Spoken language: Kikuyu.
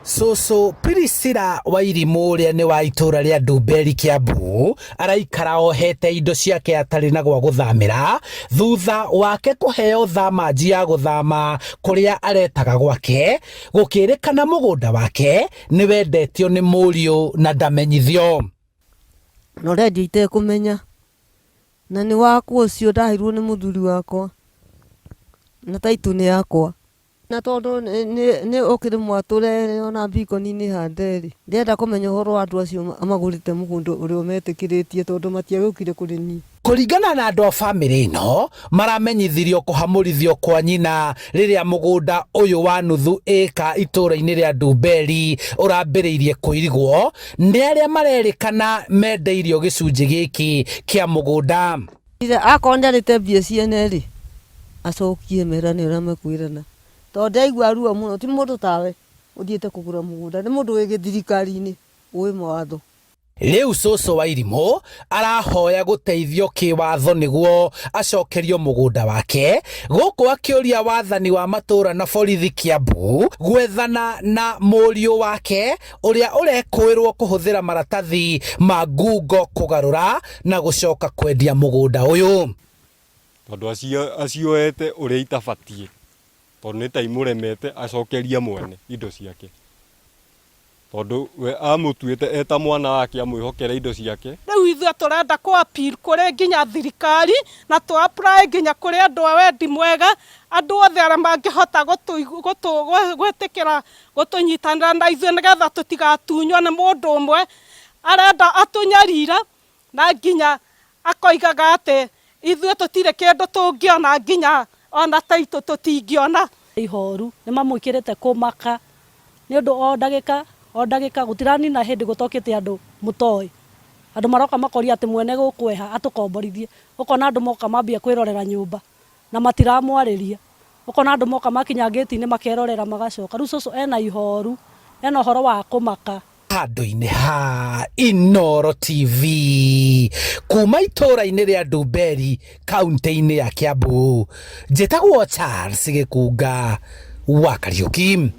Cũcũ Priscilla Wairimũ ũrĩa nĩ wa itũra rĩa Ndumberi Kiambu araikara ohete indo ciake atarĩ na gwa gũthamĩra thutha wake kũheo thamanji ya gũthama kũrĩa aretaga gwake gũkĩrĩkana mũgũnda wake nĩ wendetio nĩ mũriũ na ndamenyithio. Na ũrendia itekũmenya. Na nĩ wakwa ũcio ndaheirwo nĩ mũthuri wakwa. Na title nĩ yakwa. Na tondũ nĩ ũkĩrĩ mwatũre ona mbikoni nĩ hande rĩ, ndĩrenda kũmenya ũhoro wa andũ acio magũrĩte mũgũnda ũrĩa metĩkĩrĩtie tondũ matiagĩũkire kũrĩ niĩ. Kũringana na andũ a bamĩrĩ ĩno maramenyithirio kũhamũrithio kwa nyina rĩrĩa mũgũnda ũyũ wa nuthu ĩka itũũra-inĩ rĩa Ndumberi ũrambĩrĩirie kũirigwo nĩ arĩa marerĩkana mendeirio gĩcunjĩ gĩkĩ kĩa mũgũnda. Akorwo nĩ arĩte mbia ciene rĩ, acokie merane ũrĩa mekwĩrana. Tondũ ndaigua ruo mũno, ti mũndũ tawe ũthiĩte kũgũra mũgũnda, nĩ mũndũ wĩ gĩthirikari-inĩ ũĩ mawatho. Rĩu cũcũ Wairimũ arahoya gũteithio kĩwatho nĩguo acokerio mũgũnda wake gũkũ akĩũria wathani wa matũũra na borithi Kiambu gwethana na mũriũ wake ũrĩa ũrekũĩrwo kũhũthĩra maratathi ma ngungo kũgarũra na gũcoka kwendia mũgũnda ũyũ. Tondũ acioete ũrĩa itabatiĩ, tondũ nĩ ta imũremete acokerie mwene indo ciake, tondũ we amũtuĩte eta mwana wake amwĩhokere indo ciake. Rĩu ithuĩ tũrenda kũ appeal kũrĩ nginya thirikari na tũ apply nginya kũrĩ andũ a wendi mwega, andũ othe arĩa mangĩhota gwĩtĩkĩra gũtũnyitanĩra na ithuĩ nĩgetha tũtigatunywo nĩ mũndũ ũmwe arenda atũnyarire na nginya akoigaga atĩ ithuĩ tũtirĩ kĩndũ tũngĩona nginya ona taitũ tũtingĩona. Ihoru nĩ mamwĩkĩrĩte kũmaka nĩ ũndũ o ndagĩka gũtiranina hĩndĩ gũtokĩte andũ mũtoĩ andũ maroka makoria atĩ mwene gũkũ eha atũkomborithie, ũkona andũ moka mambia kwĩrorera nyũmba na matiramwarĩria, ũkona andũ moka makinya ngĩti-inĩ makerorera magacoka. Rĩu cũcũ ena ihoru, ena ũhoro wa kũmaka. Handũ-inĩ ha Inooro TV kuma itũũra-inĩ rĩa Ndumberi kaunti-inĩ ya Kiambu, njĩtagwo Charles Gĩkunga wa Kariũki.